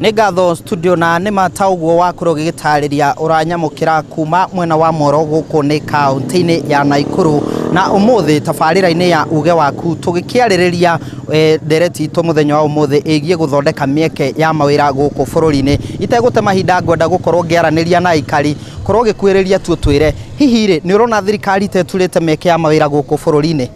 Nĩ ngatho studio, na nĩ mata ũguo wakorwo ũgĩgĩtarĩria ũranyamũkĩra kuma mwena wa Moro gũkũ nĩ kaũntĩ-inĩ ya Naikuru. Na ũmũthĩ tabarĩra-inĩ ya Uge Waku tũgĩkĩarĩrĩria ndereti itũ mũthenya wa ũmũthĩ ĩgiĩ gũthondeka mĩeke ya mawĩra gũkũ bũrũri-inĩ. Itegũte mahinda, ngwenda gũkorwo ngĩaranĩria na aikari, korwo ũgĩkuĩrĩria tu ũtwĩre hihi rĩ, nĩ ũrona thirikari teturĩte mĩeke ya mawĩra gũkũ bũrũri-inĩ?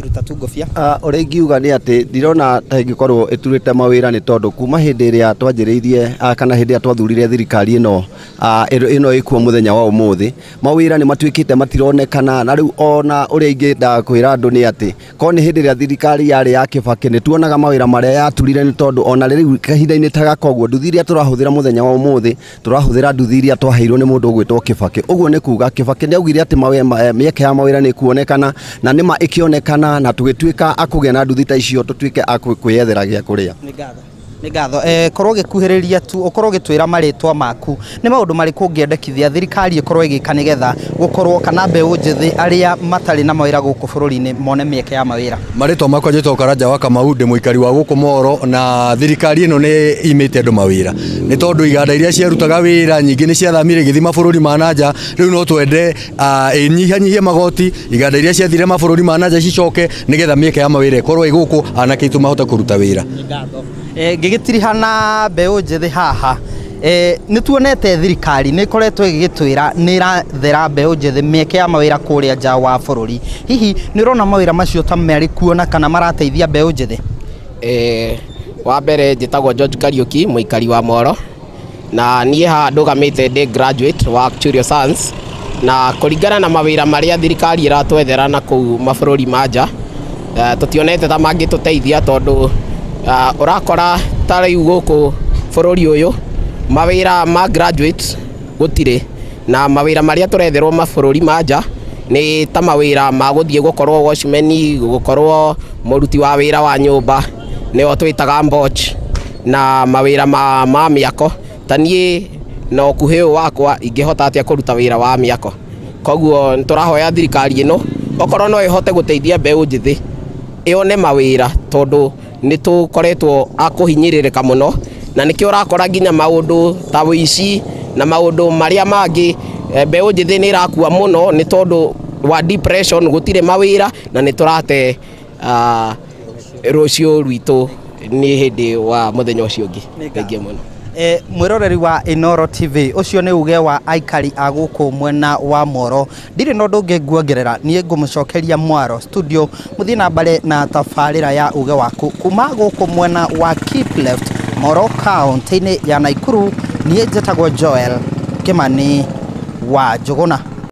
Ruta tu ngobia. Ũrĩa ingiuga nĩ atĩ ndirona ta ĩngĩkorwo ĩturĩte mawĩra, nĩ tondũ kuma hĩndĩ ĩrĩa twanjĩrĩirie kana hĩndĩ ĩrĩa twathurire thirikari ĩno ĩno ĩkuo mũthenya wa ũmũthĩ, mawĩra nĩ matuĩkĩte matironekana. Na rĩu ona ũrĩa ingĩenda kwĩra andũ nĩ atĩ korwo nĩ hĩndĩ ĩrĩa thirikari yarĩ ya Kĩbakĩ, nĩ tuonaga mawĩra marĩa yaturire, nĩ tondũ ona rĩu kahinda-inĩ ta gaka ũguo, nduthi iria tũrahũthĩra mũthenya wa ũmũthĩ, tũrahũthĩra nduthi iria twaheirwo nĩ mũndũ ũgwĩtwo Kĩbakĩ. Ũguo nĩ kuga Kĩbakĩ nĩ augire atĩ mĩeke ya mawĩra nĩ ĩkuonekana, na nĩma ĩkĩonekana, na tũgĩtuĩka akũgĩa na nduthi ta icio, tũtuĩke a kwĩyethera gĩa kũrĩa. Nĩ ngatho, nĩ ngatho. Korwo ũgĩkuhĩrĩria tu, ũkorwo ũgĩtwĩra marĩtwa maku, nĩ maũndũ marĩkũ ũngĩendekithia thirikari ĩkorwo ĩgĩka nĩgetha gũkorwo kana mbeũ njĩthĩ arĩa matarĩ na mawĩra gũkũ bũrũri-inĩ mone mĩeke ya mawĩra? Marĩtwa makwa njĩtagwo Karanja wa Kamau, ndĩ mũikari wa gũkũ Moro. Na thirikari ĩno nĩ imĩte andũ mawĩra, nĩ tondũ iganda iria ciarutaga wĩra nyingĩ nĩ ciathamire igĩthiĩ mabũrũri ma nanja. Rĩu no twende ĩnyihanyihie magoti, iganda iria ciathire mabũrũri ma nanja cicoke, nĩgetha mĩeke ya mawĩra ĩkorwo ĩ gũkũ, anake aitũ mahote kũruta wĩra. Ngĩgĩtiriha na mbeũ njĩthĩ haha, nĩ tuonete thirikari nĩ ĩkoretwo ĩgĩgĩtwĩra nĩ ĩrathera mbeũ njĩthĩ mĩeke ya mawĩra kũrĩa nja wa bũrũri. Hihi nĩ ũrona mawĩra macio ta marĩ kuona kana marateithia mbeũ njĩthĩ? Wa mbere njĩtagwo George Kariũki, mũikari wa Moro, na niĩ haha ndũgamĩte ndĩ graduate wa actuarial science. Na kũringana na mawĩra marĩa thirikari ĩratwethera na kũu mabũrũri ma nja, tũtionete ta mangĩtũteithia, tondũ ũrakora ta rĩu gũkũ bũrũri ũyũ mawĩra ma graduate gũtirĩ, na mawĩra marĩa tũretherwo mabũrũri ma nja nĩ ta mawĩra ma gũthiĩ gũkorwo watchman, gũkorwo mũruti wa wĩra wa nyũmba, nĩo twĩtaga mboch, na mawĩra ma mĩako. Ta niĩ na ũkuhĩ ũyũ wakwa, ingĩhota atĩa kũruta wĩra wa mĩako? Koguo nĩtũrahoya thirikari ĩno, okorwo no ĩhote gũteithia mbeũ njĩthĩ ĩone mawĩra, tondũ nĩ tũkoretwo a kũhinyĩrĩrĩka mũno, na nĩkĩo ũrakora nginya maũndũ ta ũici na maũndũ marĩa mangĩ, mbeũ njĩthĩ nĩ ĩrakua mũno nĩ tondũ wa depression, gũtirĩ mawĩra, na nĩ tũrate rũciũ rwitũ nĩ hĩndĩ wa mũthenya ũcio ũngĩ. Thengiũ mũno. Mwĩroreri wa Inooro TV, ũcio nĩ uge wa aikari a gũkũ mwena wa Moro. Ndirĩ na ũndũ ũngĩ nguongerera, niĩ ngũmũcokeria mwaro studio, mũthiĩ na mbere na tabarĩra ya Uge Waku. Kuma gũkũ mwena wa Keep Left, Moro, kaũntĩ-inĩ ya Naikuru, niĩ njĩtagwo Joel Kĩmani wa Njũgũna.